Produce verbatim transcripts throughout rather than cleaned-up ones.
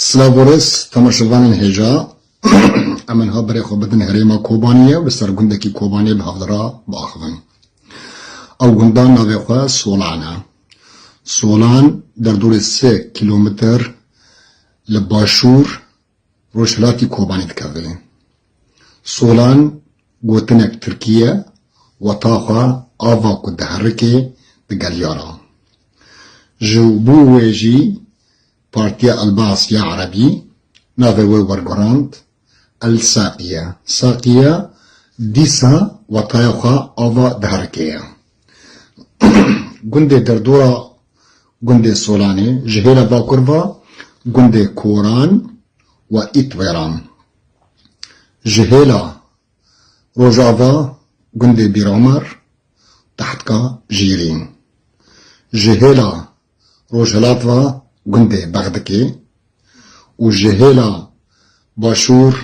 Silav û rêz temaşevanên hêja. Em niha berê xwe bidin herêma Kobaniyê û li ser gundekî Kobaniyê bi hevdira biaxivin. Ew gunda navê xwe Solan e. Solan derdorê sê kîlometr li başûr rojhilatî Kobanê dikeve. Solan gotinek tirkî ye, weta xwe ava ku diherike digeliya re. Ji bo wê jî Partiya Elbas ya Erebî navê wê wergurand El Saqiye. Saqiye dîsa wetaya xwe ava diherike ye. Gundê derdora gundê Solanê ji hêla bakur ve gundê Koran we Îtwêran. Ji hêla rojava gundê Bîromer, Tehtka Jîrîn. Ji hêla rojhilat ve gundê Bexdikê û ji hêla başûr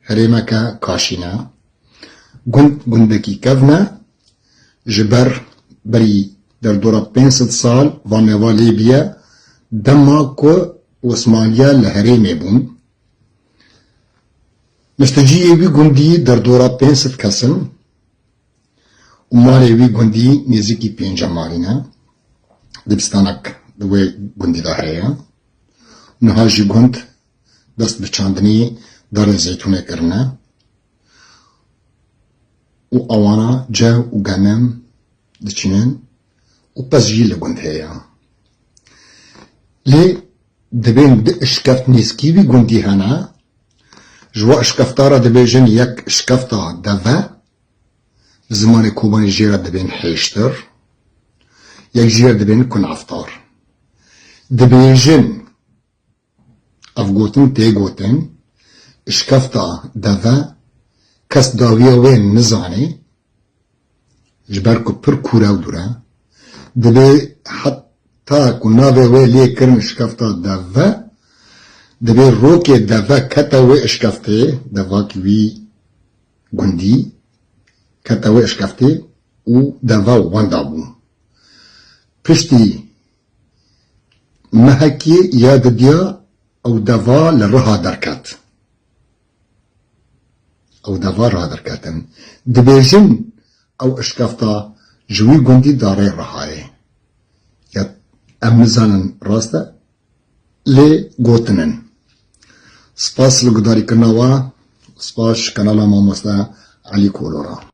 herêmeke Kaşîn e. Gund gundekî kevn e, ji ber berî derdora pênc sed sal va nava lê bîye, dema ku Osmaniya li herêmê bûn. Misteciyê wî gundî derdora pênc sed kes in û malê wî gundî nêzîkî pênce malî ne. Dibistanek di wê gundî de heye. Niha jî gund dest bi çandinî darê zeytûnê kirine û ewana cew û genim diçînin û pez jî li gund heye. Lê dibên du işkeft nêzkî wî gundî hene. Ji wa işkefta re dibêjin yek işkefta deve, li zimanê Kobanî jê re dibên hêştir, yek jî re dibên kunaftar. Dibêjin, ev gotin tê gotin, işkefta deve kes dawiya wê nizanê, ji ber ku pir kûr e û dûr e, dibê heta ku navê wê lê kirin işkefta deve, dibê rokê deve kete wê işkeftê, devakî wî gundî kete wê işkeftê û deva wenda bû. Piştî mehekê ya didiya ew deva li riha derket. Ew deva riha derketin. Dibêjin ew işkefta ji wî gundî darê rihayê. Ya em nizanin rast e, lê gotinin. Spas li gudarîkirina we, spas ji kanala mamoste Elî Kolo re.